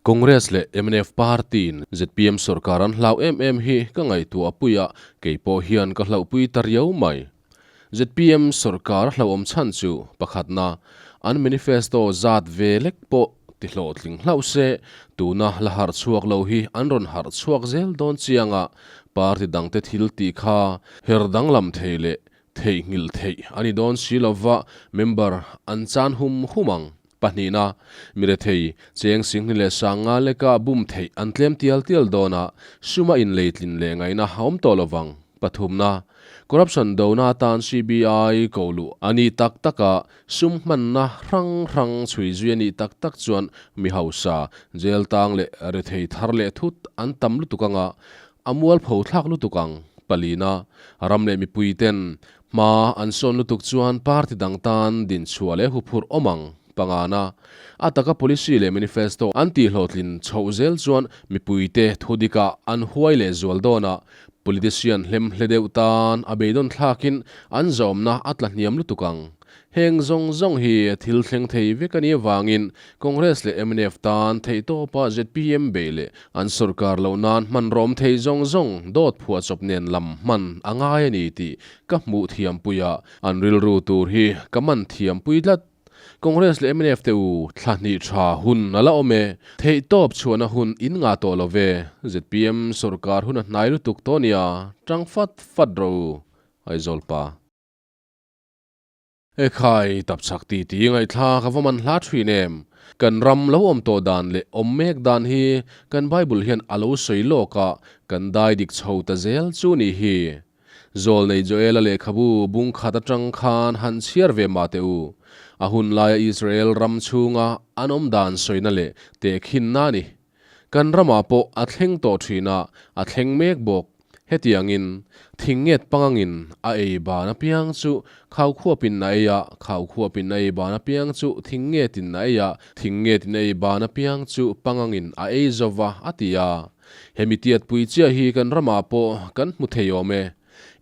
Congress leh mnf party-in zpm sorkar an hlau em em hi ka ngaihtuah pui a, kei pawh hian ka hlauhpui ta riau mai. Zpm sorkar a hlauhawm chhan chu pakhatna, an manifesto zat ve lek pawh ti hlawhtling hlauh se, tuna la harh chhuak lo hi an rawn harh chhuak zel dawn chiang a, party dangte thil tih kha her danglam thei leh theihnghilh theih a ni dawn si lova member an chan hum hum ang. Pahnihna, mirethei, cheng singhni leh sanga leka bum theih an tlem tial tial dawn a, suma inleitlin leh ngaihna a awm tawh lovang. Pathumna, corruption dona atan CBI ko luh a nih tak tak a, sum hmanna hrang hrang chhui zui a nih tak tak chuan mi hausa, jail tang leh rethei thar leh thut an tam lutuk anga, a mualpho thlak lutuk ang. Palina, ram leh mipui ten Hma an sawn lutuk chuan party dang tan dinchhuah leh huphurh awm ang pangana. A taka policy leh manifesto an tihhlawhtlin chhoh zel chuan mipuite thudikah an huai leh zual dawn a, politician hlemhle deuh tan a beidawn thlakin an zawmna a tla hniam lutuk ang. Heng zawng zawng hi thil thleng thei vek a nih avangin Congress leh mnf tan theihtawpa zpm beih leh an sorkar loh nan hmanrawm thei zawng zawng dawt phuahchawp nen lam hman a ngai a ni tih ka hmuh thiampui a, an rilru tur hi ka man thiampui tlat. Congress leh mnf te u, thla hnih tha hun a la awm e, theihtawp chhuahna hun in ngah tawh lo ve, zpm sorkar hun a hnai lutuk tawh nia, tang fat fat rawh u, Aizawl pa. Ekhai, tapchhak ti ti ngaihthla ka va man hla thin em? Kan ram lo awm tawh dan leh awm mek dan hi kan Bible hian a lo sawi lawk a, kan dai dik chho ta zel chu nih hi. Zawlnei Joela lehkhabu bung khat atang khan han chhiar ve mah teh u. A hun laia Israel ram chhunga an awm dan sawina leh tehkhinna a ni. Kan ramah pawh a thleng tawh thin a, a thleng mek bawk. Hetiangin, thing nget pangangin a ei ban apiang chu khaukhuapin a ei a, khaukhuapin a ei ban apiang chu thing ngetin a ei a, thing ngetin a ei ban apiang chu pangangin a ei zo va, a ti a. Hemi tiatpui chiah hi kan ramah pawh kan hmu thei awm e.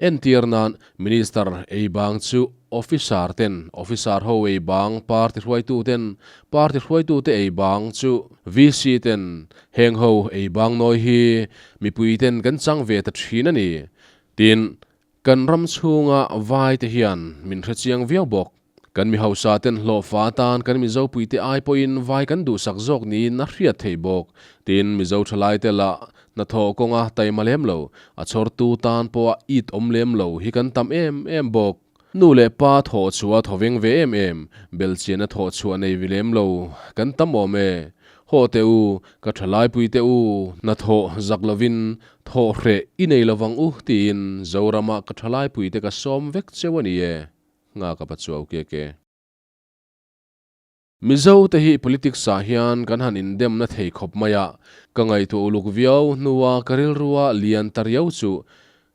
Entir nan, Minister ei bang chu Officer ten, Officer ho ei bang, Party hruaitu ten, Party hruaitu te ei bang chu VC ten, heng ho ei bang nawi hi mipui ten kan chang ve ta thin a ni. Tin, kan ram chhunga vai te hian min hrechiang viau bawk. Kan mi hausa ten hlawhfa atan kan Mizo puite ai pawhin vai kan duhsak zawk niin a hriat theih bawk. Tin, Mizo thalai te lah hnathawh kawnga taima lem lo, a chhawrtu tan pawha it awm lem lo hi kan tam em em bawk. Nu leh pa thawh chhuah a thawveng ve em em, belchiana thawh chhuah nei vi lem lo kan tam awm e. Haw teh u, ka thalai pui teh u, hnathawh zak lovin thawh hreh i nei lovang u tiin Zorama ka thalai puite ka sawm vek cheu a ni e. Nga ka pa chuau ke ke. Mizo te hi politics ah hian kan han indemna thei khawp mai a, ka ngaihtuah uluk viau hnua ka rilrua lian ta riau chu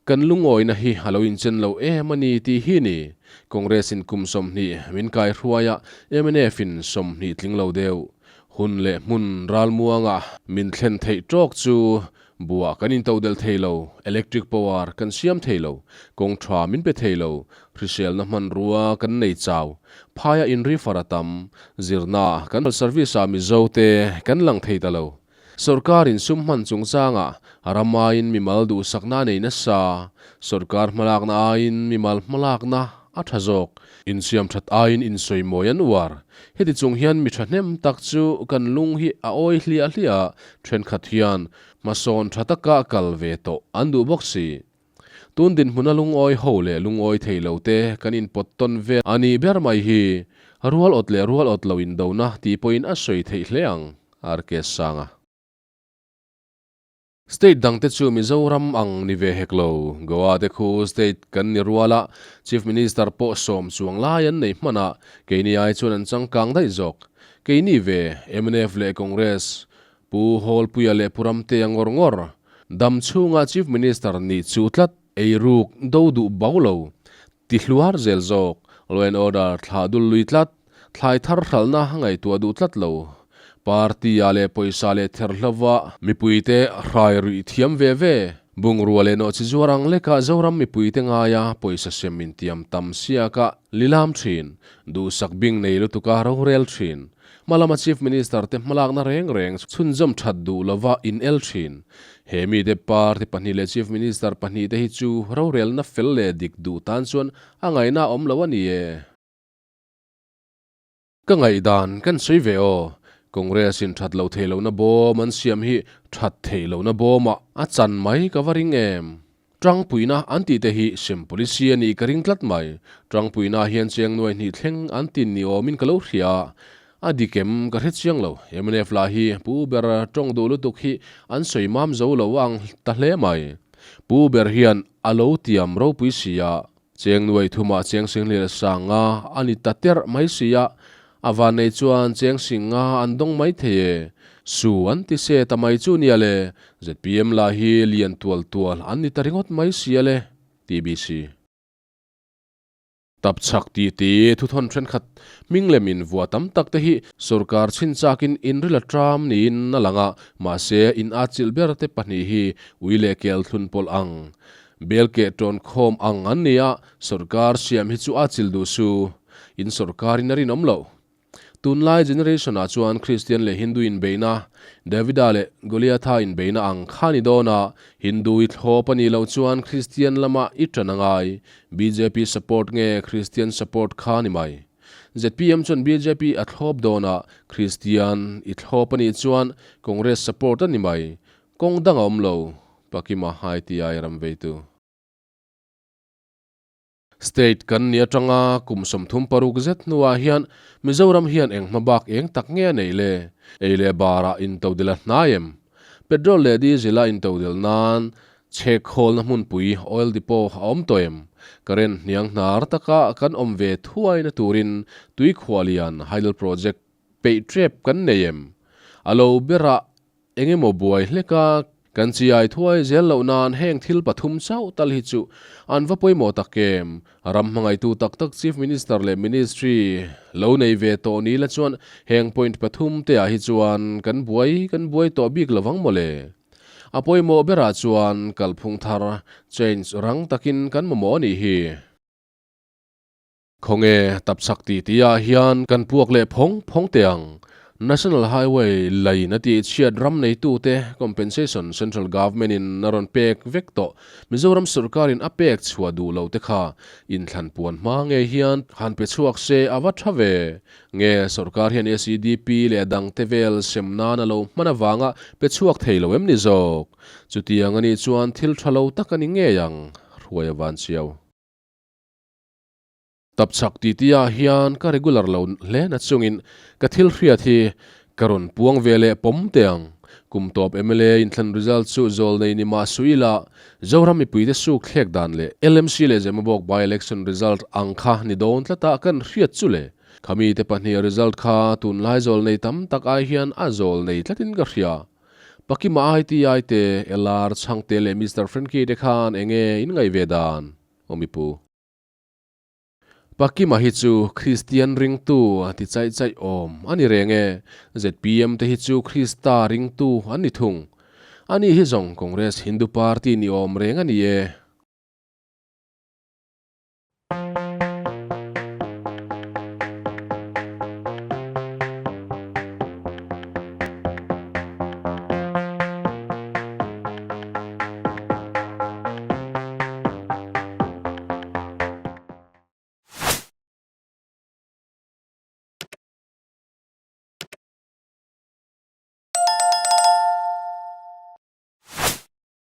kan lungawina hi a lo inchen lo em a ni tih hi ni. Congress in kum 20 min kaihruai a, mnf in 20 tling lo deuh. Hun leh hmun ralmuanga min thlen theih tawk chu Buah kan intodelh thei lo, electric power kan siam thei lo, kawng tha min pe thei lo, hriselna hmanrua kan nei chau, phaia inrifar a tam, zirna kan service ah Mizo te kan lang thei ta lo. Sorkar in sum hman chungchangah ram aiin mimal duhsakna a nei nasa, sorkar hmalakna aiin mimal hmalakna a tha zawk, insiam that aiin insawimawi an uar. Heti chung hian mi thahnem tak chu kan lung hi a awi hliah hliah a, thenkhat hian hmasawn tha taka kal ve tawh an duh bawk si. Tun dinhmuna lungawi ho leh lungawi thei lo te kan inpawt tawn vel a nih ber mai hi rual awt leh rual awt lo indona tih pawhin a sawi theih hle ang, RK Sanga. State dangte chu Mizoram ang ni ve hek lo. Goa te khu state kan ni rual a, Chief Minister pawh sawm chuang lai an nei hman a, keini ai chuan an changkang daih zawk. Keini ve, mnf leh Congress, Pu Hawlpuia leh Pu Ramtea ngawr ngawr, dam chhunga Chief Minister nih chu tlat, eiruk do duh bau lo, ti hluar zel zawk, law and order thlah dul lui tlat, thlai thar hralhna ngaihtuah duh tlat lo. Party-ah leh pawisa leh ther hlova mipuite hrai ruih thiam ve ve. Bungrua leh nawhchi zuar ang lekah Zoram mipuite ngaia pawisa sem intiam tam siaka lilam thin, duhsak bing nei lutuka rorel thin. Hmalama Chief Minister te hmalakna reng reng chhunzawm that duh lova in el thin. He mite party pahnih leh Chief Minister pahnih te hi chu rorelna fel leh dik duh tan chuan a ngaihna a awm lo a ni e. Ka ngaihdan kan sawi ve aw. Congress in that loh theih lohna bawm an siam hi that theih lohna bawmah a chan mai ka va ring em. Tangpuina an tih te hi sem policy a nih ka ring tlat mai. Tangpuina hian cheng nuai hnih thleng an tin ni awmin ka lo hria. A dik em ka hre chiang lo. Mnf lah hi Pu ber tawng duh lutuk hi an sawi mam zo lo ang ta hle mai. Pu ber hian a lo tiam ropui sia. Cheng nuai thumah cheng singhlir sang nga a ni ta terh mai si a, a vannei chuan cheng sing nga an dawng mai thei e. Su an ti se ta mai chu nia le, zpm lah hi lian tual tual an ni ta ringawt mai si a le. TBC. Tapchhak ti ti thuthawn thenkhat hming lem in vua tam tak te hi sorkar chhinchakin inril a tram niin a lang a, mahse in atchilh ber te pahnih hi ui leh kel thlun pawlh ang Bel keh tawn khawm ang an ni a, sorkar siam hi chu a chil duh su. In sorkarin a rinawm loh. Tunlai generation ah chuan Kristian leh Hindu inbeihna, Davida leh Goliatha inbeihna ang kha ni dawn a, Hindu i thlawp a nih loh chuan Kristian lamah i tan a ngai. Bjp support nge Kristian support kha ni mai. Zpm chuan bjp a thlawp dawn a, Kristian i thlawp a nih chuan Congress support a ni mai. Kawng dang a awm lo, Pakima ITI ram veitu. State kan ni atanga kum 36 zet hnuah hian Mizoram hian eng hma bak eng tak nge a neih le? Ei leh barah intodel a hnai em? Petrol leh diesel a intodel nan chhek khawlna hmunpui oil depot a awm tawh em? Current hniang hnar taka kan awm ve thuaina turin tuikhuahlian hydel project peih trep kan nei em? A lo berah Eng emaw buai hlek a, kan chiai thuai zel loh nan heng thil pathum chauh tal hi chu an va pawimawh tak em? Ram hmangaihtu tak tak Chief Minister leh Ministry lo nei ve tawh ni la chuan heng point pathum te ah hi chuan kan buai kan buai tawh bik lovang mawle. A pawimawh berah chuan kalphung thar, change, rang takin kan mamawh a nih hi. Khawnge tapchhak ti ti ah hian kan puak leh phawng phawng teh ang. National Highway lain a tih chhiat ram neitute compensation Central Government in a rawn pek vek tawh. Mizoram sawrkarin a pek chhuah duh lo te kha inthlan puan hma ngei hian han pe chhuak se a va tha ve. Nge sawrkar hian SEDP leh a dangte vel sem nan a lo hman avanga pe chhuak thei lo em ni zawk? Chutiang a nih chuan thil tha lo tak a ni ngei ang, Hruai a van chiau. Tapchhak titi ah hian ka regular lo hle na chungin ka thil hriat hi ka rawn puang ve leh pawm teh ang. Kum tawp mla inthlan result chu zawl nei ni mah suh ila, Zoram mipuite suk thlek dan leh LMC leh Zemabawk by election result ang kha ni dawn tlata kan hriat chu le. Khamite pahnih result kha tunlai zawl nei tam tak ai hian a zawl nei tlatin ka hria. Pakima ITI te, LR Chhangte leh Mister Frankie te khan enge in ngaih ve dan? Aw mipu. Pakima hi chu Kristian ringtu a ti chaih chaih awm a ni reng e. Zpm te hi chu Krista ringtu an ni thung. Ani hi zawng Congress Hindu Party ni awm reng a ni e.